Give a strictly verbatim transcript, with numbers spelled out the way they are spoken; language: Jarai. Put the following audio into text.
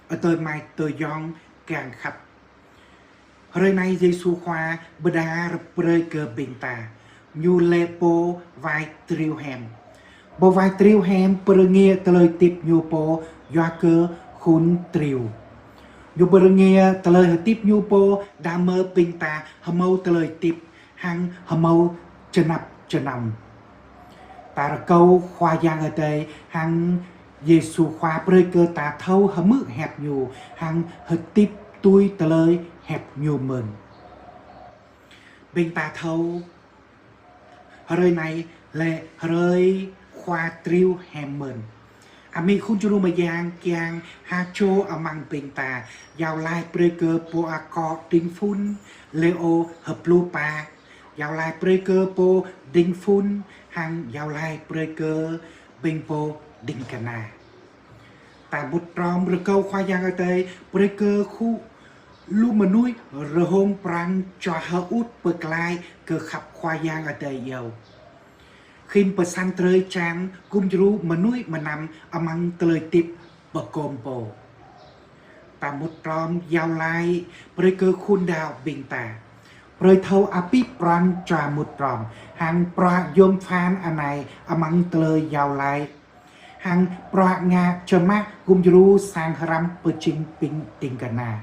adơi amai tơjŏng kiăng khăp. Hrơi anai Yêsu Khua pơđar brơi kơ ƀing ta, Ñu lĕ Pô wai triu hiam. Pô wai triu hiam pơrơngiă tơlơi hơdip Ñu pô yua kơ khul triu. Ñu pơrơngiă tơlơi hơdip Ñu pô đah mơ̆ ƀing ta hơmâo tơlơi hơdip hăng hơmâo čơnăp čơnăm. Ta rơkâo Khua Yang Adai hăng Yêsu Khua brơi kơ ta thâo hơmư̆ hiăp Ñu hăng hơdip tui tơlơi hiăp Ñu mơ̆n. Ƀing ta thâo hrơi anai lĕ hrơi Khua triu hiam mơ̆n. Amĭ khul djru mơyang kiăng ha čô amăng ƀing ta, iâu laĭ brơi kơ pô akŏ Đinh Phun, Lêô Hơplu Pa, iâu laĭ brơi kơ pô Đinh Phun, hăng iâu laĭ brơi kơ ƀing pô ding kơna. Ta mŭt hrŏm rơkâo Khua Yang Adai brơi kơ khul lu mơnuih rơhông pran jua hơŭt pơklaih kơ khăp Khua Yang Adai iâu. Khĭn pơsăn drơi jăn gum djru mơnuih mơnam amăng tơlơi hơdip pơkom pô. Ta mŭt hrŏm iâu laĭ brơi kơ khul đaŏ ƀing ta, brơi thâo abih pran jua mŭt hrŏm hăng bruă yôm pơphan anai amăng tơlơi iâu laĭ hăng bruă ngă čơmah gum djru sang hrăm pơjing ƀing ding kơna.